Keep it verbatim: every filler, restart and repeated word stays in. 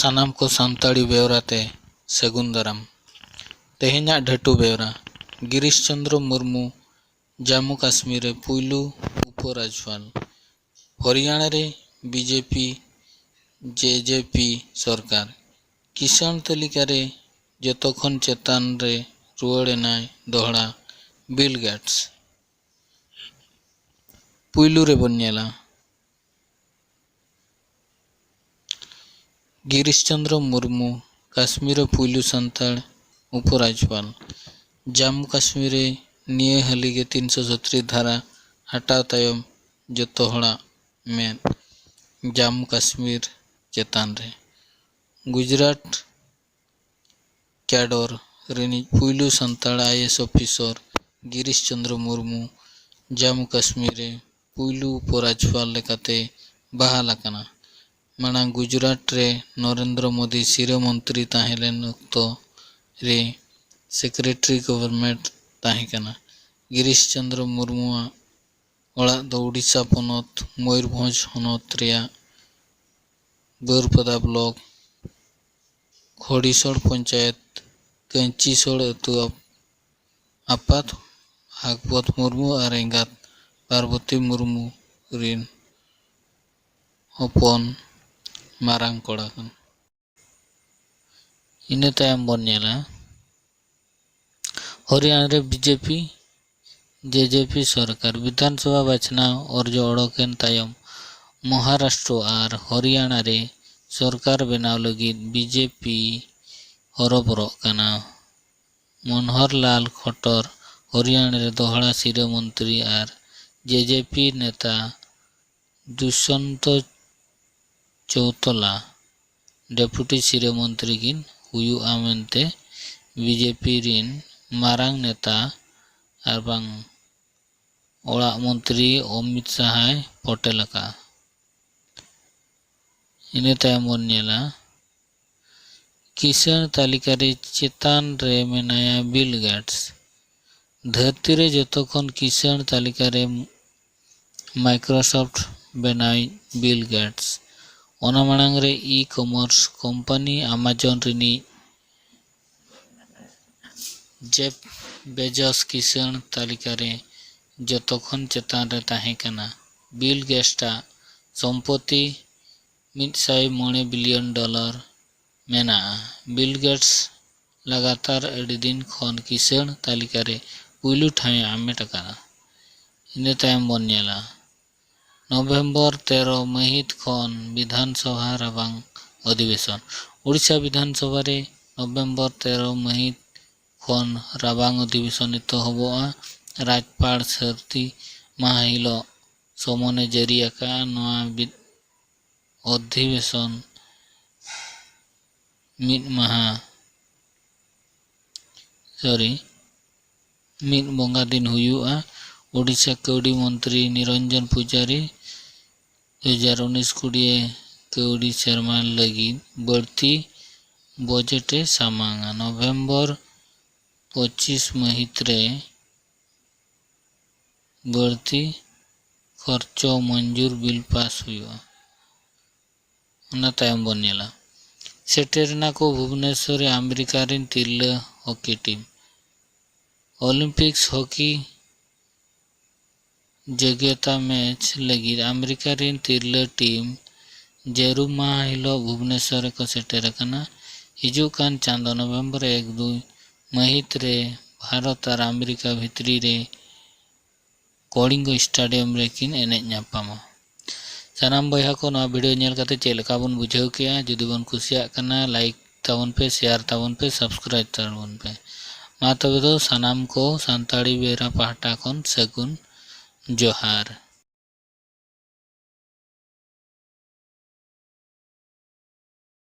ᱥᱟᱱᱟᱢ ᱠᱚ ᱥᱟᱱᱛᱟᱲᱤ ᱵᱮᱣᱨᱟ ᱛᱮ ᱥᱟᱹᱜᱩᱱ ᱫᱟᱨᱟᱢ᱾ ᱛᱮᱦᱮᱧᱟᱜ ᱰᱷᱟᱹᱴᱩ ᱵᱮᱣᱨᱟ᱾ ᱜᱤᱨᱤᱥ ᱪᱚᱱᱫᱨᱚ ᱢᱩᱨᱢᱩ ᱡᱟᱢᱢᱩ ᱠᱟᱥᱢᱤᱨ ᱨᱮ ᱯᱩᱭᱞᱩ ᱩᱯᱚᱨᱟᱡᱽᱯᱟᱞ᱾ ᱦᱚᱨᱤᱭᱟᱱᱟ ᱨᱮ ᱵᱤᱡᱮᱯᱤ ᱡᱮᱡᱮᱯᱤ ᱥᱚᱨᱠᱟᱨ᱾ ᱠᱤᱥᱟᱹᱬ ᱛᱟᱹᱞᱤᱠᱟ ᱨᱮ ᱡᱚᱛᱚ ᱠᱷᱚᱱ ᱪᱮᱛᱟᱱ ᱨᱮ ᱨᱩᱣᱟᱹᱲ ᱮᱱᱟᱭ ᱫᱚᱦᱲᱟ ᱵᱤᱞ ᱜᱮᱴᱥ᱾ ᱯᱩᱭᱞᱩ ᱨᱮᱵᱚᱱ ᱧᱮᱞᱟ ᱜᱤᱨᱤᱥ ᱪᱚᱱᱫᱨᱚ ᱢᱩᱨᱢᱩ, ᱠᱟᱥᱢᱤᱨ ᱨᱮ ᱯᱩᱭᱞᱩ ᱥᱟᱱᱛᱟᱲ ᱩᱯᱚᱨᱟᱡᱽᱯᱟᱞ᱾ ᱡᱟᱢᱢᱩ ᱠᱟᱥᱢᱤᱨ ᱨᱮ ᱱᱤᱭᱟᱹ ᱦᱟᱹᱞᱤ ᱜᱮ ᱛᱤᱱᱥᱚ ᱥᱚᱛᱨᱤ ᱫᱷᱟᱨᱟ ᱦᱟᱴᱟᱣ ᱛᱟᱭᱚᱢ ᱡᱚᱛᱚ ᱦᱚᱲᱟᱜ ᱢᱮᱫ ᱡᱟᱢᱢᱩ ᱠᱟᱥᱢᱤᱨ ᱪᱮᱛᱟᱱ ᱨᱮ᱾ ᱜᱩᱡᱽᱨᱟᱴ ᱠᱮᱰᱚᱨ ᱨᱤᱱᱤᱡ ᱯᱩᱭᱞᱩ ᱥᱟᱱᱛᱟᱲ I A S officer Girish Chandra Murmu Jammu Kashmir ᱨᱮ ᱯᱩᱭᱞᱩ ᱩᱯᱚᱨᱟᱡᱽᱯᱟᱞ ᱞᱮᱠᱟᱛᱮ ᱵᱟᱦᱟᱞ ᱟᱠᱟᱱᱟ᱾ ᱢᱟᱲᱟᱝ ᱜᱩᱡᱽᱨᱟᱴ ᱨᱮ ᱱᱚᱨᱮᱱᱫᱨᱚ ᱢᱳᱫᱤ ᱥᱤᱨᱟᱹ ᱢᱚᱱᱛᱨᱤ ᱛᱟᱦᱮᱸ ᱞᱮᱱ ᱚᱠᱛᱚ ᱨᱮ ᱥᱮᱠᱨᱮᱴᱟᱨᱤ ᱜᱚᱵᱷᱚᱨᱱᱢᱮᱱᱴ ᱛᱟᱦᱮᱸ ᱠᱟᱱᱟ᱾ ᱜᱤᱨᱤᱥ ᱪᱚᱱᱫᱨᱚ ᱢᱩᱨᱢᱩᱣᱟᱜ ᱚᱲᱟᱜ ᱫᱚ ᱩᱰᱤᱥᱟ ᱯᱚᱱᱚᱛ ᱢᱚᱭᱩᱨᱵᱷᱚᱸᱡᱽ ᱦᱚᱱᱚᱛ ᱨᱮᱭᱟᱜ ᱵᱟᱹᱨᱯᱟᱫᱟ ᱵᱞᱚᱠ ᱠᱷᱚᱲᱤᱥᱚᱲ ᱯᱚᱧᱪᱟᱭᱮᱛ ᱠᱟᱹᱧᱪᱤᱥᱚᱲ ᱟᱹᱛᱩ ᱟᱯ-, ᱟᱯᱟᱛ ᱦᱟᱜᱽᱵᱚᱛ ᱢᱩᱨᱢᱩ ᱟᱨ ᱮᱸᱜᱟᱛ ᱯᱟᱨᱵᱚᱛᱤ ᱢᱩᱨᱢᱩ ᱨᱤᱱ ᱦᱚᱯᱚᱱ ᱢᱟᱨᱟᱝ ᱠᱚᱲᱟ ᱠᱟᱱᱟ᱾ ᱤᱱᱟᱹ ᱛᱟᱭᱚᱢ ᱵᱚᱱ ᱧᱮᱞᱟ ᱦᱚᱨᱤᱭᱟᱱᱟ ᱨᱮ ᱵᱤᱡᱮᱯᱤ ᱡᱮᱡᱮᱯᱤ ᱥᱚᱨᱠᱟᱨ᱾ ᱵᱤᱫᱷᱟᱱ ᱥᱚᱵᱷᱟ ᱵᱟᱪᱷᱱᱟᱣ ᱚᱨᱡᱚ ᱚᱰᱚᱠᱮᱱ ᱛᱟᱭᱚᱢ ᱢᱚᱦᱟᱨᱟᱥᱴᱨᱚ ᱟᱨ ᱦᱚᱨᱤᱭᱟᱱᱟ ᱨᱮ ᱥᱚᱨᱠᱟᱨ ᱵᱮᱱᱟᱣ ᱞᱟᱹᱜᱤᱫ ᱵᱤᱡᱮᱯᱤ ᱦᱚᱨᱚᱵᱚᱨᱚᱜ ᱠᱟᱱᱟ᱾ ᱢᱚᱱᱦᱚᱨ ᱞᱟᱞ ᱠᱷᱚᱴᱚᱨ ᱦᱚᱨᱤᱭᱟᱱᱟ ᱨᱮ ᱫᱚᱦᱲᱟ ᱥᱤᱨᱟᱹ ᱢᱚᱱᱛᱨᱤ ᱟᱨ ᱡᱮᱡᱮᱯᱤ ᱱᱮᱛᱟ ᱫᱩᱥᱚᱱᱛᱚ ᱪᱚᱣᱛᱚᱞᱟ ᱰᱮᱯᱩᱴᱤ ᱥᱤᱨᱟᱹ ᱢᱚᱱᱛᱨᱤ ᱠᱤᱱ ᱦᱩᱭᱩᱜᱼᱟ ᱢᱮᱱᱛᱮ ᱵᱤᱡᱮᱯᱤ ᱨᱤᱱ ᱢᱟᱨᱟᱝ ᱱᱮᱛᱟ ᱟᱨ ᱵᱟᱝ ᱚᱲᱟᱜ ᱢᱚᱱᱛᱨᱤ ᱚᱢᱤᱛ ᱥᱟᱦᱟᱭ ᱯᱚᱴᱮᱞ ᱟᱠᱟᱫᱼᱟ᱾ ᱤᱱᱟᱹ ᱛᱟᱭᱚᱢ ᱵᱚᱱ ᱧᱮᱞᱟ ᱠᱤᱥᱟᱹᱬ ᱛᱟᱹᱞᱤᱠᱟ ᱨᱮ ᱪᱮᱛᱟᱱ ᱨᱮ ᱢᱮᱱᱟᱭᱟ ᱵᱤᱞ ᱜᱮᱴᱥ᱾ ᱫᱷᱟᱹᱨᱛᱤ ᱨᱮ ᱡᱚᱛᱚ ᱠᱷᱚᱱ ᱠᱤᱥᱟᱹᱬ ᱛᱟᱹᱞᱤᱠᱟ ᱨᱮ Microsoft ᱵᱮᱱᱟᱣᱤᱡ ᱵᱤᱞ ᱜᱮᱴᱥ᱾ ᱚᱱᱟ ᱢᱟᱲᱟᱝ ᱨᱮ e-commerce ᱠᱳᱢᱯᱟᱱᱤ Amazon ᱨᱤᱱᱤᱡ ᱡᱮᱯᱷ ᱵᱮᱡᱚᱥ ᱠᱤᱥᱟᱹᱬ ᱛᱟᱹᱞᱤᱠᱟ ᱨᱮ ᱡᱚᱛᱚ ᱠᱷᱚᱱ ᱪᱮᱛᱟᱱ ᱨᱮ ᱛᱟᱦᱮᱸ ᱠᱟᱱᱟ᱾ ᱵᱤᱞ ᱜᱮᱴᱥ ᱟᱜ ᱥᱚᱢᱯᱚᱛᱤ ᱢᱤᱫ ᱥᱟᱭ ᱢᱚᱬᱮ ᱵᱤᱞᱤᱭᱚᱱ ᱰᱚᱞᱟᱨ ᱢᱮᱱᱟᱜᱼᱟ᱾ ᱵᱤᱞ ᱜᱮᱴᱥ ᱞᱟᱜᱟᱛᱟᱨ ᱟᱹᱰᱤ ᱫᱤᱱ ᱠᱷᱚᱱ ᱠᱤᱥᱟᱹᱬ ᱛᱟᱹᱞᱤᱠᱟ ᱨᱮ ᱯᱩᱭᱞᱩ ᱴᱷᱟᱶ ᱮ ᱦᱟᱢᱮᱴ ᱟᱠᱟᱫᱟ᱾ ᱤᱱᱟᱹ ᱛᱟᱭᱚᱢ ᱵᱚᱱ ᱧᱮᱞᱟ ᱱᱚᱵᱷᱮᱢᱵᱚᱨ ᱛᱮᱨᱚ ᱢᱟᱹᱦᱤᱛ ᱠᱷᱚᱱ ᱵᱤᱫᱷᱟᱱ ᱥᱚᱵᱷᱟ ᱨᱟᱵᱟᱝ ᱚᱫᱷᱤᱵᱮᱥᱚᱱ᱾ ᱳᱰᱤᱥᱟ ᱵᱤᱫᱷᱟᱱ ᱥᱚᱵᱷᱟ ᱨᱮ ᱱᱚᱵᱷᱮᱢᱵᱚᱨ ᱛᱮᱨᱚ ᱢᱟᱹᱦᱤᱛ ᱠᱷᱚᱱ ᱨᱟᱵᱟᱝ ᱚᱫᱷᱤᱵᱮᱥᱚᱱ ᱮᱛᱚᱦᱚᱵᱚᱜᱼᱟ᱾ ᱨᱟᱡᱽᱯᱟᱲ ᱥᱟᱹᱨᱫᱤ ᱢᱟᱦᱟ ᱦᱤᱞᱳᱜ ᱥᱚᱢᱚᱱᱮ ᱡᱟᱹᱨᱤ ᱟᱠᱟᱫᱼᱟ᱾ ᱱᱚᱣᱟ ᱵᱤᱫ-, ᱚᱫᱷᱤᱵᱮᱥᱚᱱ ᱢᱤᱫ ᱢᱟᱦᱟ, sorry, ᱢᱤᱫ ᱵᱚᱸᱜᱟ ᱫᱤᱱ ᱦᱩᱭᱩᱜᱼᱟ᱾ ᱳᱰᱤᱥᱟ ᱠᱟᱹᱣᱰᱤ ᱢᱚᱱᱛᱨᱤ ᱱᱤᱨᱚᱧᱡᱚᱱ ᱯᱩᱡᱟᱨᱤ ᱫᱩ ᱦᱟᱡᱟᱨ ᱩᱱᱤᱥ ᱠᱩᱲᱤ ᱠᱟᱹᱣᱰᱤ ᱥᱮᱨᱢᱟ ᱞᱟᱹᱜᱤᱫ ᱵᱟᱹᱲᱛᱤ ᱵᱚᱡᱮᱴ ᱮ ᱥᱟᱢᱟᱝᱟ᱾ ᱱᱚᱵᱷᱮᱢᱵᱚᱨ ᱯᱚᱸᱪᱤᱥ ᱢᱟᱹᱦᱤᱛ ᱨᱮ ᱵᱟᱹᱲᱛᱤ ᱠᱷᱚᱨᱪᱚ ᱢᱚᱧᱡᱩᱨ ᱵᱤᱞ ᱯᱟᱥ ᱦᱩᱭᱩᱜᱼᱟ᱾ ᱚᱱᱟ ᱛᱟᱭᱚᱢ ᱵᱚᱱ ᱧᱮᱞᱟ, ᱥᱮᱴᱮᱨ ᱮᱱᱟ ᱠᱚ ᱵᱷᱩᱵᱽᱱᱮᱥᱚᱨ ᱨᱮ ᱟᱢᱮᱨᱤᱠᱟ ᱨᱮᱱ ᱛᱤᱨᱞᱟᱹ hockey team. Olympics hockey ᱡᱳᱜᱽᱭᱚᱛᱟ match ᱞᱟᱹᱜᱤᱫ ᱟᱢᱮᱨᱤᱠᱟ ᱨᱮᱱ ᱛᱤᱨᱞᱟᱹ ᱴᱤᱢ ᱡᱟᱹᱨᱩᱢ ᱢᱟᱦᱟ ᱦᱤᱞᱳᱜ ᱵᱷᱩᱵᱽᱱᱮᱥᱚᱨ ᱨᱮᱠᱚ ᱥᱮᱴᱮᱨ ᱟᱠᱟᱱᱟ᱾ ᱦᱤᱡᱩᱜ ᱠᱟᱱ ᱪᱟᱸᱫᱚ ᱱᱚᱵᱷᱮᱢᱵᱚᱨ ᱮᱠ ᱫᱩᱭ ᱢᱟᱹᱦᱤᱛ ᱨᱮ ᱵᱷᱟᱨᱚᱛ ᱟᱨ ᱟᱢᱮᱨᱤᱠᱟ ᱵᱷᱤᱛᱨᱤ ᱨᱮ ᱠᱚᱲᱤᱝᱜᱚ ᱥᱴᱮᱰᱤᱭᱟᱢ ᱨᱮᱠᱤᱱ ᱮᱱᱮᱡ ᱧᱟᱯᱟᱢᱟ᱾ ᱥᱟᱱᱟᱢ ᱵᱚᱭᱦᱟ ᱠᱚ, ᱱᱚᱣᱟ ᱵᱷᱤᱰᱤᱭᱳ ᱧᱮᱞ ᱠᱟᱛᱮ ᱪᱮᱫ ᱞᱮᱠᱟ ᱵᱚᱱ ᱵᱩᱡᱷᱟᱹᱣ ᱠᱮᱜᱼᱟ? ᱡᱩᱫᱤ ᱵᱚᱱ ᱠᱩᱥᱤᱭᱟᱜ ᱠᱟᱱᱟ, ᱞᱟᱭᱤᱠ ᱛᱟᱵᱚᱱ ᱯᱮ, ᱥᱮᱭᱟᱨ ᱛᱟᱵᱚᱱ ᱯᱮ, ᱥᱟᱵᱥᱠᱨᱟᱭᱤᱵ ᱛᱟᱵᱚᱱ ᱯᱮ᱾ ᱢᱟ ᱛᱚᱵᱮ ᱫᱚ ᱥᱟᱱᱟᱢ ᱠᱚ ᱥᱟᱱᱛᱟᱲᱤ ᱵᱮᱣᱨᱟ ᱯᱟᱦᱴᱟ ᱠᱷᱚᱱ ᱥᱟᱹᱜᱩᱱ ᱡᱚᱦᱟᱨ᱾